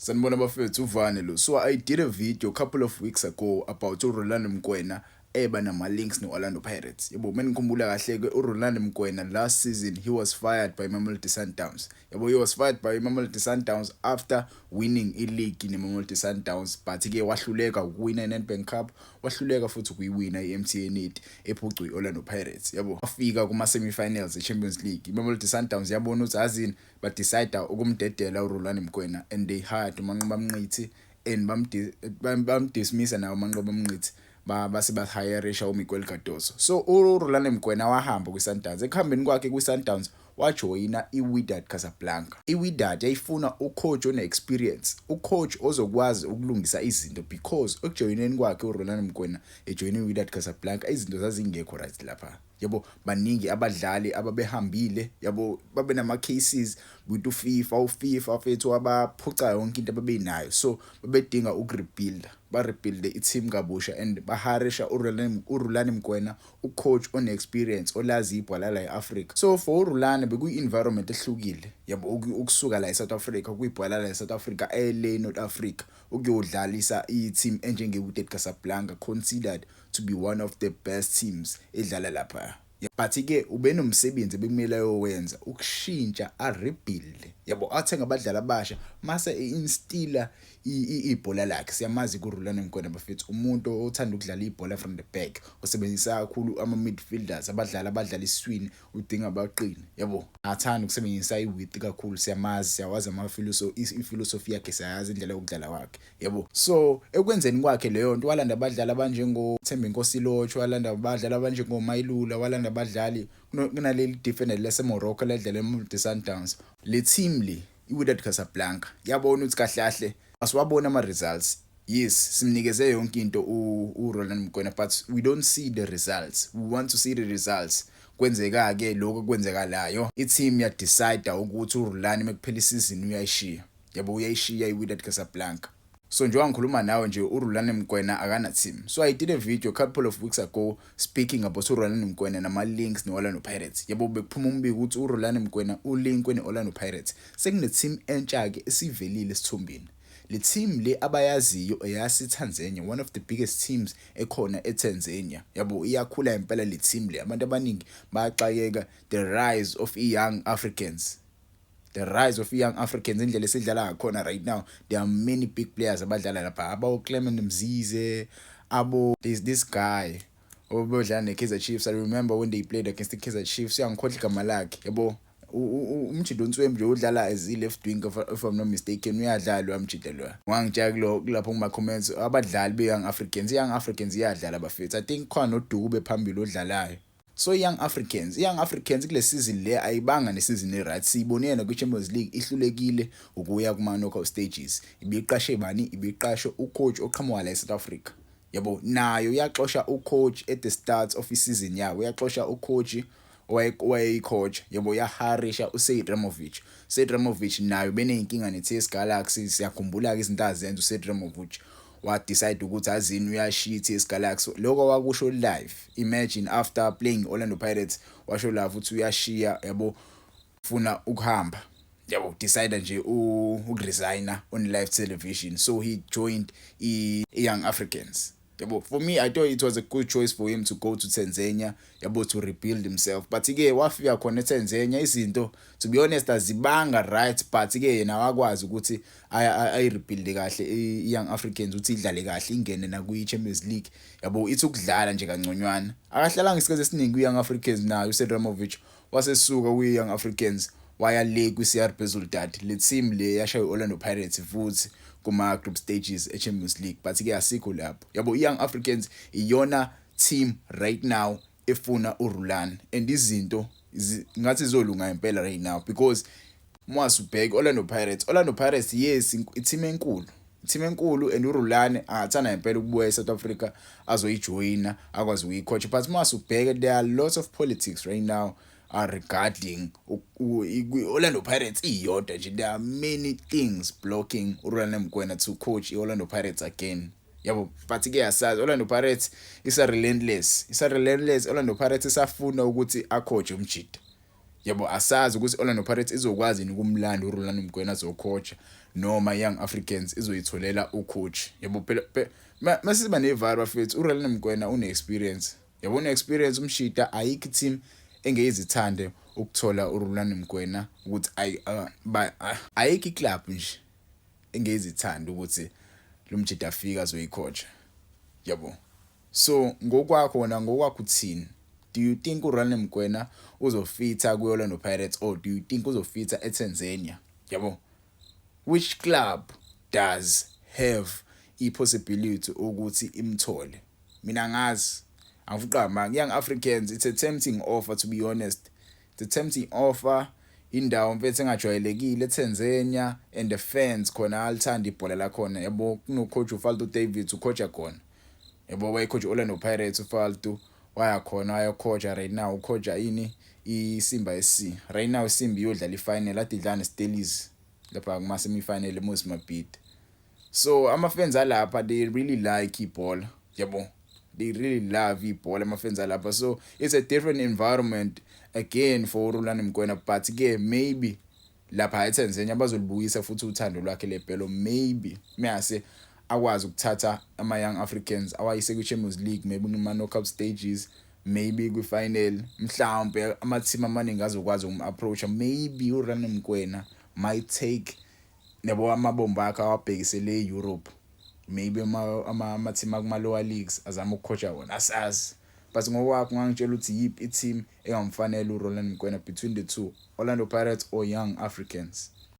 Sanibona bafethu, uvane lo. So I did a video a couple of weeks ago about uRulani Mokwena eba nama-links no-Orlando Pirates. Yabo, menikhumbula kahle-ke, uRulani Mokwena last season he was fired by Mamelodi Sundowns. Yabo, he was fired by Mamelodi Sundowns after winning i-league neMamelodi Sundowns, but-ke wahluleka ukuwina i-Nedbank Cup, wahluleka futhi ukuyiwina i-MTN 8 ephucwe i-Orlando Pirates. Yabo, wafika kuma-semi-finals e-Champions League. IMamelodi Sundowns yabona ukuthi azini, ba-decide ukumdedela uRulani Mokwena and they hired uManqoba Mnqithi and bamdismissa nawo uManqoba Mnqithi, base bahirisha uMiguel Cardoso. So uRulani Mokwena wahamba kwi-Sundowns. Ekuhambeni kwakhe kwi-Sundowns wajoyina i-Wydad Casablanca. I-Wydad yayifuna ucoach one-experience, ucoach ozokwazi ukulungisa izinto, because ekujoyineni kwakhe uRulani Mokwena, ejoyine i-Wydad Casablanca, izinto zazingekho right lapha. Yabo, baningi abadlali ababehambile, yabo, babe nama cases with uFIFA. UFIFA fethu wabaphuca yonke into ababenayo, so babedinga ukurebuild, ba rebuild i-team kabusha and bahirisha uRulani Mokwena, ucoach one experience, olazi ibhola la eAfrica. So for uRulani bekuyi environment ehlukile, yabo, ukusuka la eSouth Africa kuyibhola la eSouth Africa ele North Africa ukuyodlalisa i-team enjenge-Wydad Casablanca, considered to be one of the best teams edlala lapha. But ke ubenomsebenzi bekumele ayowenza, ukushintsha, a rebuild, yabo, athenga abadlali abasha mase einstilla ibhola lakhe. Siyamazi kuRulani Mokwena bafethu, umuntu othanda ukudlala ibhola from the back, osebenzisa kakhulu ama midfielders, abadlali abadlala iswini, udinga baqine, yabo, athanda ukusebenzisa i-width kakhulu. Siyamazi, siyawazi ama philosophy yakhe, siyayazi indlela yokudlala kwakhe, yabo. So ekwenzeni kwakhe leyo nto, walanda abadlali abanjengo Thembinkosi Lorch, walanda abadlali abanjengo Mailula, walanda abadlali kunaleli defender lase Morocco ledlala eMamelodi Sundowns. Le team le, iWydad Casablanca, yabona ukuthi kahle kahle asiwabona ama results. Yes, simnikeze yonke into uRulani Mokwena, but we don't see the results. We want to see the results. Kwenzeka ke lokho kwenzekalayo, i-team ya decide ukuthi uRulani mekuphela isizini uyayishiya, yabo, uyayishiya iWydad Casablanca. So njengoba ngikhuluma nawe nje, uRulani Mokwena akana team. So I did a video a couple of weeks ago speaking about uRulani Mokwena nama links neOrlando Pirates. Yabo, bekuphuma umbiko ukuthi uRulani Mokwena ulinkwe neOrlando Pirates. Sekune team entsha ke esivelile esithombeni. Le team le abayaziyo eyase Tanzania, one of the biggest teams ekhona eTanzania. Yabo, iyakhula impela le team le. Abantu abaningi bayaxakeka the rise of i-Young Africans, the rise of Young Africans, indlela esidlala ngakhona right now. There are many big players abadlala lapha, abo Clement Mzize, abo, there's this guy obedlala neKaizer Chiefs. I remember when they played against the Kaizer Chiefs, uyangikhohlwa igama lakhe, yabo, umjita ontswembu nje udlala as i-left wing, if I'm not mistaken. Uyadlala uyamjita lo, wangitshela kulo kulapho kuma comments, abadlali be-Young Africans. I-Young Africans iyadlala bafethu. I think khona noDube phambili odlalayo. So Young Africans, Young Africans kule season le ayibanga nesizini e-right. Siyibone yena kwi-Champions League ihlulekile ukuya kuma knockout stages. Ibiqashe bani? Ibiqashe ucoach oqhamuka la eSouth Africa, yabo. Nayo yaxosha ucoach at the start of isizini yabo, yaxosha ucoach owayeyicoach, yabo, yahirisha uSead Ramovic. Sead Ramovic nayo beneyinkinga ne-TS Galaxy. Siyakhumbula ke izinto azenza uSead Ramovic, wa decide ukuthi azini, uyashiya i-TS Galaxy. Lokho wakusho live. Imagine, after playing Orlando Pirates, washo live ukuthi uyashiya, yabo, ufuna ukuhamba, yabo, decide nje ukuresigna on live television. So he joined i-Young Africans, yabo. For me, I thought it was a good choice for him to go to Tanzania, yabo, to rebuild himself, but ke wafika khona eTanzania, izinto, to be honest, azibanga right, but ke yena wakwazi ukuthi ayi rebuild kahle i-Young Africans, ukuthi idlale kahle, ingene na kwi-Champions League, yabo, ithi ukudlala nje kanconywana. Akahlalanga isikhathi esiningi kwi-Young Africans nayo uSead Ramovic, wasesuka kwi-Young Africans waya le kwi-CR Belouizdad. Le team le yashaya i-Orlando Pirates futhi kuma group stages e-Champions League, but ke asikho lapho, yabo. I-Young Africans iyona team right now efuna uRulani and izinto ngathi zizolunga impela right now, because mwasubheka Orlando Pirates, Orlando Pirates, yes, i-team enkulu, team enkulu, and uRulani angathanda impela ukubuya eSouth Africa azoyijoyina, akwazi ukuyicoach. But masubheka, there are lots of politics right now regarding Orlando Pirates iyodwa nje. There are many things blocking uRulani Mokwena to coach iOrlando Pirates again, yabo. But ke asazi, Orlando Pirates isa relentless, isa relentless. Orlando Pirates isafuna ukuthi acoach umjita, yabo. Asazi ukuthi Orlando Pirates izokwazi yini ukumlanda uRulani Mokwena azocoacha. Noma Young Africans izoyitholela ucoach, yabo. Phela masiba neVAR, bafethu, uRulani Mokwena une experience, yabo, une experience umshita. Ayikho team engeyizithande ukuthola uRulani Mokwena ukuthi ayikho iclub nje engeyizithanda ukuthi lo mjida afika azoyicoacha, yabo. So ngokwakho wona, ngokwakho uthini? Do you think uRulani Mokwena uzofitha ku-Orlando Pirates or do you think uzofitha eTanzania, yabo? Which club does have i-possibility ukuthi imthole? Mina ngazi, angifuqa manga Young Africans. It's a tempting offer, to be honest, it's a tempting offer. Indawo, mfethu, engajwayelekile eTanzania, and the fans khona alithanda ibhola lakhona, yabo. Kuno coach uFaldo Davids, ucoacha khona, yabo, wayecoach Orlando Pirates uFaldo, waya khona wayocoacha. Right now ucoacha ini? ISimba SC. Right now iSimba iyodlala ifinal, ade idlala neStellies lapha kuma semi-final eMoses Mabhida. So ama fans alapha, they really like ibhola, yabo, they really love ibhola ama fans alapha. So it's a different environment again for uRulani Mokwena, but ke maybe lapha eTanzania bazolibuyisa futhi uthando lwakhe lebhelo. Maybe mase akwazi ukuthatha ama Young Africans awayise kwi Champions League, maybe kuma knockout stages, maybe kwi final. Mhlawumbe ama team amaningi azokwazi ukum-approach. Maybe uRulani Mokwena might take, yabo, amabombo akhe awabhekisele eEurope, maybe ama team akuma lower leagues azama ukucoacha wona, asazi. But ngokwakho ungangitshela ukuthi yiphi i-team engamfanele uRulani Mokwena between the two, Orlando Pirates or Young Africans?